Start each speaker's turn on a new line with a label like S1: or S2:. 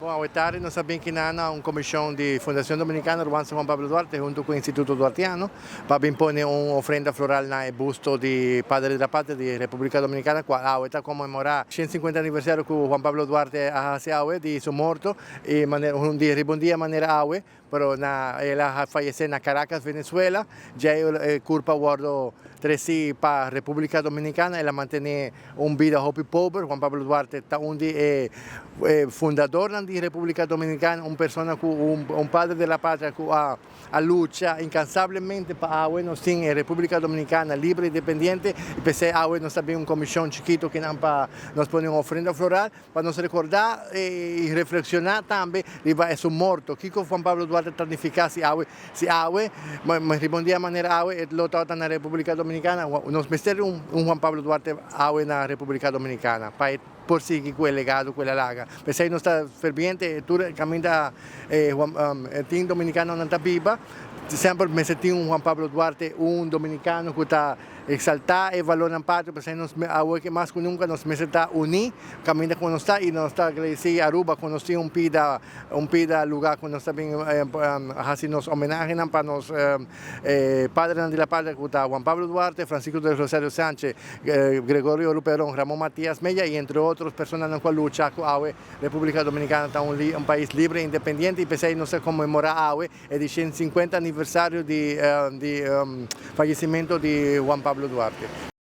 S1: Bon, awe tardi nos a bin kinan na un komishon di Fundacion Dominicana Ruansa Juan Pablo Duarte hunto ku Instituto Duartiano pa bin pone un ofrenda floral na e busto di Padre de la Patria di Republica Dominicana cual awe ta conmemora 150 aniversario cu Juan Pablo Duarte a haci awe di su morto y manera un dia riba un dia manera awe. Pero na el a fayece na Caracas, Venezuela. Dja e curpa a wordo treci pa Republica Dominicana. El a mantene un bida hopi pober. Juan Pablo Duarte ta un di e fundadornan di Republica Dominicana, un persona cu un padre de la patria cu a lucha incansablemente pa awe nos tin e Republica Dominicana libre y independiente. Y p'esey awe nos ta bin un comision chikito kinan pa nos pone un ofrenda floral. Pa nos rekordá i reflekshoná tambe riba e su morto. Kiko Juan Pablo Duarte ta nifiká si awe, si awe, riba un dia manera awe e lo tabata na Repúblika Dominikana? Nos mester un Juan Pablo Duarte awe na Repúblika Dominikana pa e por sigui ku e legado ku el a laga. P'esei nos ta ferviente tur kaminda e tin dominikanonan ta biba, semper mester tin un Juan Pablo Duarte, un dominikano ku ta Exaltá e valornan patrio, p'esei nos awor ke mas ku nunka nos mester ta uní kaminda ku nos ta i nos ta agradesí Aruba ku nos tin un pida un pida lugá ku nos ta bin hasi nos homenahenan pa nos padrenan di la patria ku ta Juan Pablo Duarte, Francisco del Rosario Sanchez, Gregorio Luperón, Ramón Matias Mella i entre otros personanan ku a lucha ku awe Repúblika Dominikana ta un pais libre e independiente i p'esei nos ta konmemorá awe E di 150 aniversario di di fallecimento di Juan Pablo Duarte.